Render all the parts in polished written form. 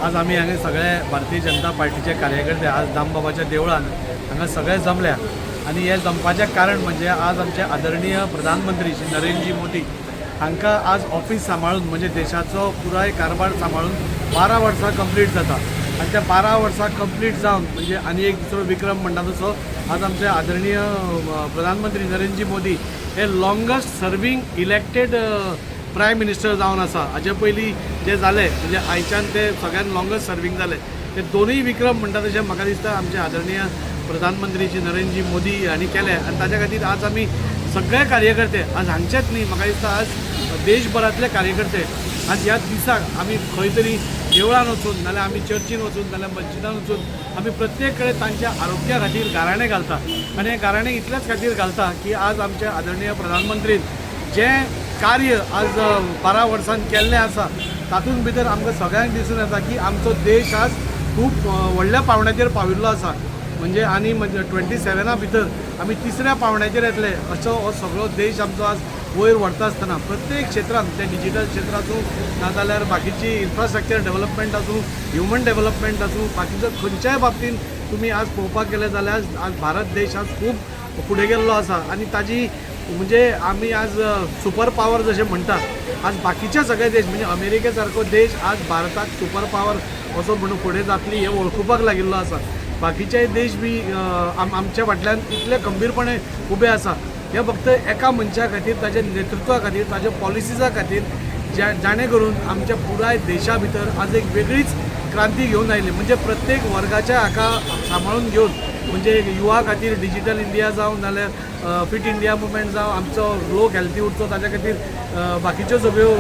आज आमी हांगा सगळे भारतीय जनता पार्टीचे कार्यकर्ते आज दामबाबाच्या देवळान हांगा सगळे जमल्या आनी हे जमपाचें कारण म्हणजे आज आमचे आदरणीय प्रधानमंत्री श्री नरेंद्रजी मोदी हांकां आज ऑफीस सांबाळून, म्हणजे देशाचो पुराय कारभार सांबाळून 12 वर्सां कंप्लीट जाता आनी त्या 12 वर्सां कंप्लीट जावन म्हणजे आनी एक दुसरो विक्रम म्हणटा तसो आज आमचे आदरणीय प्रधानमंत्री नरेंद्रजी मोदी हे longest serving elected prime minister जावन आसा. हाजे पयलीं जे जाले, म्हणजे आयच्यान ते सगळ्यात लॉंगस्ट सर्वींग जाले. ते दोनूय विक्रम म्हणटा तशें म्हाका दिसता आमचे आदरणीय प्रधानमंत्री श्री नरेंद्रजी मोदी हांणी केले आनी ताच्या खातीर आज आमी सगळे कार्यकर्ते, आज हांगचेच न्ही, म्हाका दिसता आज देशभरांतले कार्यकर्ते आज ह्या दिसाक आमी खंय तरी देवळान वचून, नाल्यार आमी चर्चीन वचून, नाल्यार मस्जिदान वचून आमी प्रत्येक कडेन तांच्या आरोग्या खातीर गाराणें घालता. आनी हें गाराणें इतल्याच खातीर घालता की आज आमचे आदरणीय प्रधानमंत्रीन जें कार्य आज 12 वर्सान केल्लें आसा, तातूंत भितर आमकां सगळ्यांक दिसून येता की आमचो देश आज खूब व्हडल्या पावंड्याचेर पाविल्लो आसा. म्हणजे आनी म्हणजे 27ना भितर आमी तिसऱ्या पावंड्याचेर येतले असो हो सगळो देश आमचो आज वयर व्हरता आसतना प्रत्येक क्षेत्रांत, तें डिजिटल क्षेत्र आसूं, नाजाल्यार बाकीची इन्फ्रास्ट्रक्चर डेव्हलपमेंट आसूं, ह्युमन डेव्हलपमेंट आसूं, बाकीचो खंयच्याय बाबतींत तुमी आज पळोवपाक गेले जाल्यार आज भारत देश आज खूब फुडें गेल्लो आसा. आनी ताजी म्हणजे आमी आज सुपर पावर जशें म्हणटा, आज बाकीचे सगळे देश, म्हणजे अमेरिके सारको देश आज भारताक सुपर पावर असो म्हणून फुडें जातली हें वळखुपाक लागिल्लो आसा. बाकीचे देश बी आमच्या फाटल्यान इतले खंबीरपणे उबे आसा, हे फक्त एका मनशा खातीर, ताच्या नेतृत्वा खातीर, ताच्या पॉलिसीजा खातीर, ज्या जाणे करून आमच्या पुराय देशा भितर आज एक वेगळीच क्रांती घेवन आयली. म्हणजे प्रत्येक वर्गाच्या हाका सांबाळून घेवन, म्हणजे युवा खातीर डिजिटल इंडिया जावं, नाल्यार फिट इंडिया मुवमेंट जावं, आमचो लोक हेल्थी उरचो ताच्या खातीर बाकीच्यो सगळ्यो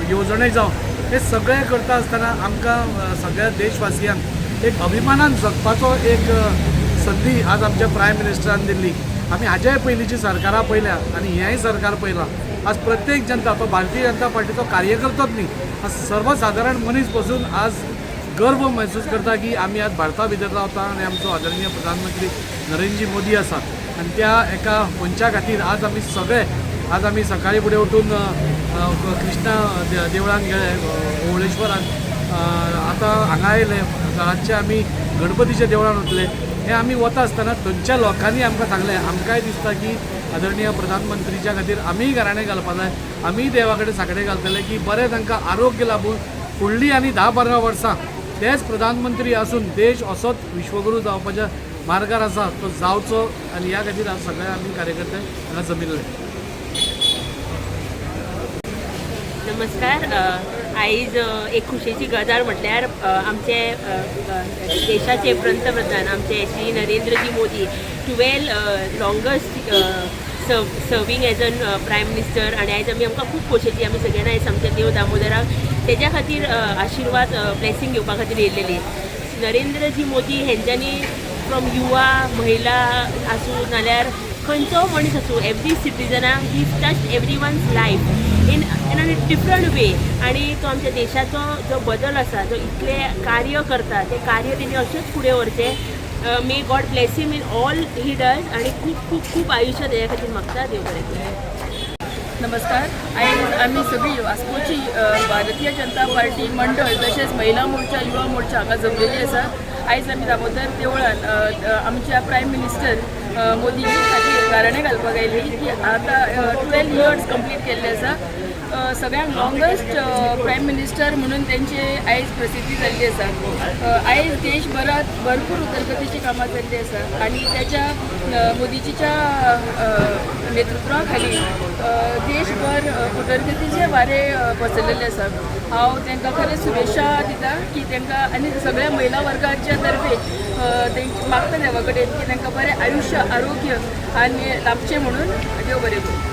येवजण्यो जावं, हे सगळें करता आसतना आमकां सगळ्या देशवासियांक एक अभिमानान जगपाचो एक संदी आज आमच्या प्रायम मिनिस्टरान दिल्ली. आमी हाज्याय पयलींची सरकारां पळयल्या आनी हेंय सरकार पळयलां. आज प्रत्येक जनता, तो भारतीय जनता पार्टीचो कार्यकर्तोच न्ही, आज सर्वसादारण मनीस पसून आज गर्व महसूस करता की आमी आज भारता भितर रावता आनी आमचो आदरणीय प्रधानमंत्री नरेंद्रजी मोदी आसा. आनी त्या एका मनशा खातीर आज आमी सगळे, आज आमी सकाळी फुडें उठून अ, अ, कृष्णा देवळान गेले, ओवळेश्वरान, आतां हांगा आयले, रातचे आमी गणपतीच्या देवळान वतले. हे आमी वता आसतना थंयच्या लोकांनी आमकां सांगलें, आमकांय दिसता की आदरणीय प्रधानमंत्रीच्या खातीर आमीय गाराणें घालपा जाय, आमीय देवा कडेन साकडे घालतले की बरें तांकां आरोग्य लाबून फुडलीं आनी 10-12 वर्सां तेच प्रधानमंत्री आसून देश असोच विश्वगुरू जावपाच्या मार्गार आसा तो जावचो. आनी ह्या खातीर आज सगळे आमी कार्यकर्ते हांगा जमिल्ले. नमस्कार. आयज एक खुशेची गजाल म्हटल्यार आमचे अ, अ, देशाचे पंतप्रधान आमचे Shri Narendraji Modi 12 longest serving as an prime minister. आनी आयज आमी, आमकां खूब खोशेची, आमी सगळ्यांना आयज आमच्या देव दामोदराक तेज्या खातीर आशिर्वाद, ब्लेसींग घेवपा खातीर येयलेली. नरेंद्रजी मोदी हेंच्यांनी फ्रॉम युवा, महिला आसूं, नाल्यार खंयचो मनीस आसूं, every सिटीजनाक he touch everyone's life in a different way. आनी तो आमच्या देशाचो जो बदल आसा, जो इतले कार्य करता, ते कार्य तेणी अशेंच फुडें व्हरचें. May God bless him in all he does. आनी खूब खूब खूब आयुश्य तेज्या खातीर मागता. देव बरें करूं. नमस्कार. आयज आमी सगळी वास्कोची भारतीय जनता पार्टी मंडळ तशेंच महिला मोर्चा, युवा मोर्चा हांगा जमलेली आसा. आयज आमी दामोदर देवळान अ, अ, आमच्या प्रायम मिनिस्टर मोदी खातीर गाराणें घालपाक आयली की आतां 12 इयर्स कंप्लीट केल्ले आसा. सगळ्यांत लॉंगस्ट प्रायम मिनिस्टर म्हणून तेंची आयज प्रसिद्धी जाल्ली आसा. आयज देशभरात भरपूर उदरगतीची कामां जाल्ली आसा आनी त्याच्या मोदीजीच्या नेतृत्वा खाली देशभर उदरगतीचे वारे पसरलेले आसा. हांव तांकां खरेंच शुभेच्छा दिता की तांकां आनी सगळ्या महिला वर्गाच्या तर्फे तेंचे मागता देवा कडेन की तांकां बरें आयुश्य, आरोग्य आनी लाभचें म्हणून. देव बरें करूं.